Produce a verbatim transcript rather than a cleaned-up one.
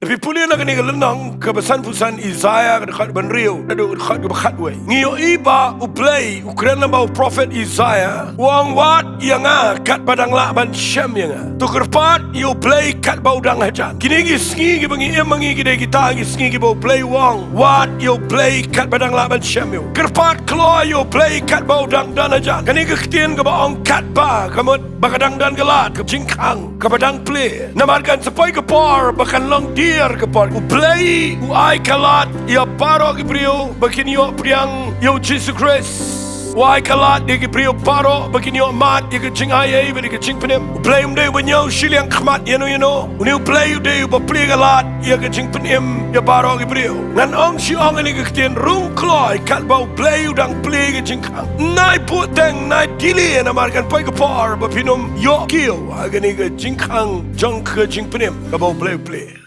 Phi pule na kane ka lynnong kaba sanphew san Isaiah ka dkhot ba hynriew haduh ka dkhot kaba khatwei. Ngi ïohi ba U Blei u kren lyngba u prophet Isaiah, u ong, wat ïa nga katba dang lah ban shem ïa nga. To kyrpad ïa U Blei katba u dang hajan. Kine ki sngi kiba ngi im ma ngi ki dei kita ki sngi kiba U Blei u ong, wat ïa U Blei katba dang lah ban shem ïa u. Kyrpad kloi ïa U Blei katba u dang don hajan. Kane ka ktien kaba ong katba ka mut ba ka dang don ka lad, ka jingkhang kaba dang plie. Namar kan sa poi ka por ba kan long dier ka por. U Blei u ai ka lad ïa baroh ki briew ba kin ïoh pdiang ïa U Jisu Khrist. U ai ka lad ïa ki briew baroh ba kin ïoh mad ïa ka jingai ei bad ïa ka jingpynim. U Blei um dei uba ñiew shiliang khmat ïano ïano. Une U Blei u dei uba plie ka lad ïa ka jingpynim ïa baroh ki briew. Ngan ong shi ong ïa kane ka ktien, rung kloi katba U Blei u dang plie ka jingkhang. Nai buhteng, nai delay, namar kan poi ka por ba phin ym ïoh kiew ha kane ka jingkhang jong ka jingpynim kaba U Blei u plie.